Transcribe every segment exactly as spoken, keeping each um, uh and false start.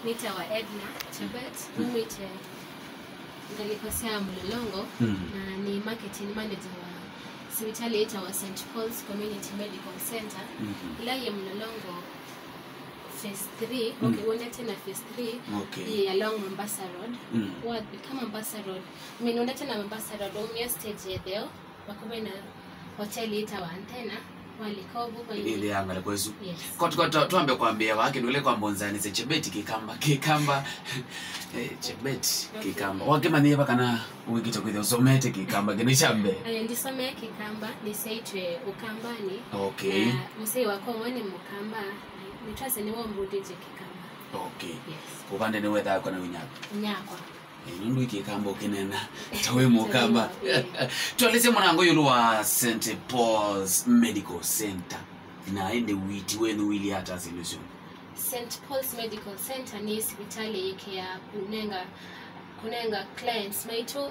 Nĩtawa Edna Chebet, numĩte ngalĩko sya Mlolongo, mm, na nĩ marketing manager wa sivitalĩ ĩtawa Saint Paul's Community Medical Center, mhm, ĩla yĩ Mlolongo phase three, mm, okay, wendete na phase three, okay, yĩ along Mombasa Road. Mm. Wa, kama Mombasa Road, I mean, wendete na Mombasa Road, waumia stage ya ĩtheo, vakuvĩ na hoteli ĩtawa Antenna, walika ũvu kwa ĩndĩ ya ngalĩko ĩsu. Yes. Ko, ko, to, twambe kwambĩa vaa kĩndũ kĩla kwamba ũnzanĩsye Chebet Kĩkamba, Kĩkamba. Eh, Chebet, okay, Kĩkamba. Wakĩmanyĩie va kana wĩkĩte kwĩthĩa ũsomete Kĩkamba kĩndũ kya mbee? Eh, ndisomee Kĩkamba, nĩsyaĩtwe Ũkambanĩ. Okay. Na mũsyai wakwa ũmwe nĩ Mũkamba, nĩtwasya nĩwe ũmbundĩtye Kĩkamba. Okay. Yes. Kũvande nĩwethaa kwa na ũnyakwa? Nyakwa. Eh, nũndũ Kĩkamba ũkĩneena ta wĩ Mũkamba. Ĩĩ. Twelesye mwanango ĩũlũ wa Saint Paul's Medical Center. Na ĩndĩ ũiiti wenyu ũilyĩ ata syĩndũ syonthe? Saint Paul's Medical Center nĩ sivitalĩ yĩkĩaa kũnenga, kũnenga clients maitũ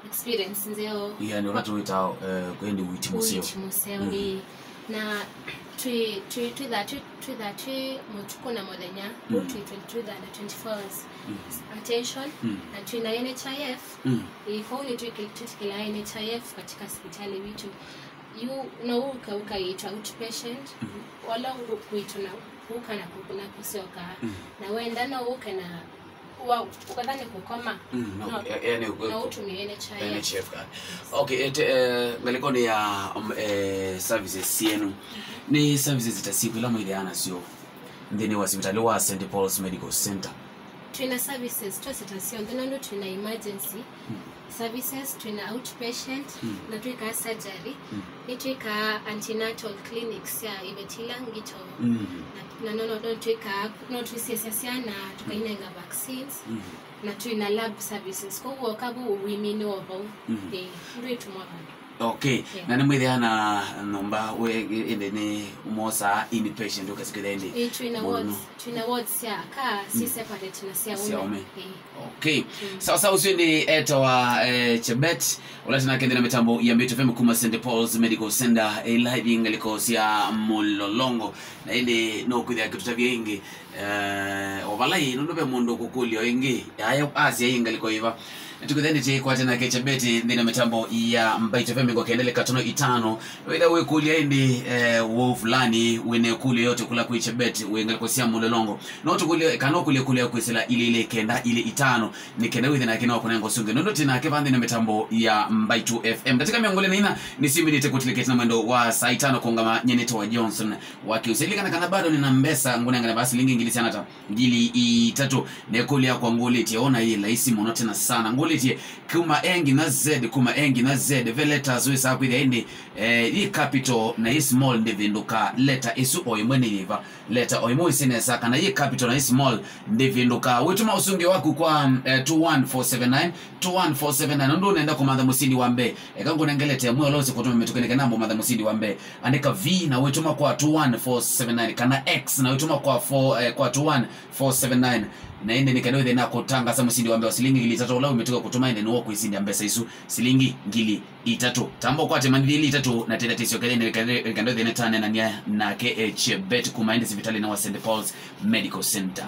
experience nzeo. Yani, ũla tũwĩtaa, eh, ĩndĩ ũiiti mũseo. Ũiiti mũseo, mm, ĩĩ. Na twĩ, twĩ, twĩthaa twĩ, twĩthaa twĩ mũtukũ na mũthenya, mm, twĩ twenty-two thaa na twenty-four hours, mm, attention, mm, na twĩ na N H I F, mm, ĩĩ, kwoou nĩtwĩkĩ-, twĩtĩkĩlaa N H I F katika sipitali witũ. Yu no ũka ũkaĩtwa outpatient, mm, wala ũkwĩtwa na kũka na kũ-, na kũsyoka, mm, na wenda no ũke na wa, ũkatha nĩ kũkoma. Mm, no, no, e-, e-, nĩ, no ũtũmĩe N H I F. N H I F card. Okay, ete, eh, ngalĩkonĩ ya, um, eh, services syenu, nĩ services ta syĩkũ ila mwĩthĩaa nasyo nthĩnĩ wa sivitalĩ wa Saint Paul's Medical Center? Twĩna services twose ta syonthe, nũndũ twĩna emergency, mm, services, twĩna outpatient, mm, na twĩkaa surgery, mm, nĩtwĩkaa antenatal clinics sya iveti ila ngito, mm, na, na no, no, no twĩkaa, no twĩsĩasya syana, tũkainenga vaccines, mm, na twĩna lab services. Kwoou woka vu ũiminĩ wa vau, mm, ĩĩ, ndwĩtũmwa vandũ. Okay. Yeah. Na nĩ mwĩthĩa na nyũmba we, ĩndĩ nĩ mwosaa inpatient ũkasĩkĩthĩa ĩndĩ? Ĩĩ, twĩna wards, twĩna wards sya aka, si separate na sya ũme. Sya ũme. Ĩĩ. Okay. Mm. Sawa sawa, ũsu nĩ etawa, eh, Chebet, ũla tena kende na mĩtambo ya Mbaitu F M kuma Saint Paul's Medical Center, eh, ĩla yĩ ngalĩko sya Mlolongo. Na ĩndĩ no kwĩthĩa kĩtũtavya ĩngĩ, eh, o vala ĩ, nũndũ ve mũndũ ũkũkũlya o ĩngĩ, aya asya ĩ ngalĩko ĩva. Nĩtũkwĩthĩa nĩtĩkwate nake Chebet nthĩnĩ wa mĩtambo ya Mbaitu F M mĩongo kenda na katono itano. Wĩthĩa wĩkũlya ĩndĩ, eh, wũ fulani wĩna ĩkũlyo yote kũla kwĩ Chebet wĩ ngalĩko sya Mlolongo, no tũkũlye, kana ũkũlye ĩkũlyo ya kwĩsĩla ilĩ ilĩ kenda ilĩ itano, nĩ kenda wĩthĩe nake no kũnenga ũsũngĩo. Nũndũ twĩ nake va nthĩnĩ wa mĩtambo ya Mbaitu F M. Ndatĩka mĩongo ĩlĩ na inya nĩsyĩmĩlĩte kũtilĩkĩte na mwendo wa saa itano kũngama. Nyie nĩtawa Johnson wa Kĩũsĩ. Lilikana kana bado nĩna mbesa ngũnengane va silingi ngili siana ta ngili itatũ. Na ĩkũlyo yakwa ngũlĩtye, ona yĩ laisi mũno tena sana. Ngũlĩtye kuma A nginya Z, kuma A nginya Z, ve letters wĩsaa kwĩthĩa ĩndĩ, eh, yĩ capital na yĩ small ndĩvĩndũkaa. Letter ĩsu o ĩmwe nĩ yĩva? Letter o ĩmwe wĩsĩ nesa kana yĩ capital na yĩ small ndĩvĩndũkaa. Wĩtũma ũsũngĩo waku kwa, eh, two one four seven nine, two one four seven nine. Ũndũ ũnenda kũmantha mũsindi wa mbee, eka ngũnengelete mwĩ ũla ũsĩ kũtũma mĩtũkĩ nĩ kenda mũmantha mũsindi wa mbee. Andĩka V na wĩtũma kwa two one four seven nine, kana X na wĩtũma kwa four, eh, kwa two one four seven nine. Na ĩndĩ nĩ kenda wĩthĩe na kũtangasa mũsindi wa mbee wa silingi ngili itatũ ũla wĩmĩtũka kũtũma, ĩndĩ nĩwe ũkwĩsindia mbesa isu, silingi ngili itatũ. Tamba ũkwate manithili itatũ na tenda tĩsyokelenĩ kenda wĩthĩe nĩtanenania nake, eh, Chebet kuma ĩndĩ sivitalĩnĩ wa Saint Paul's Medical Center.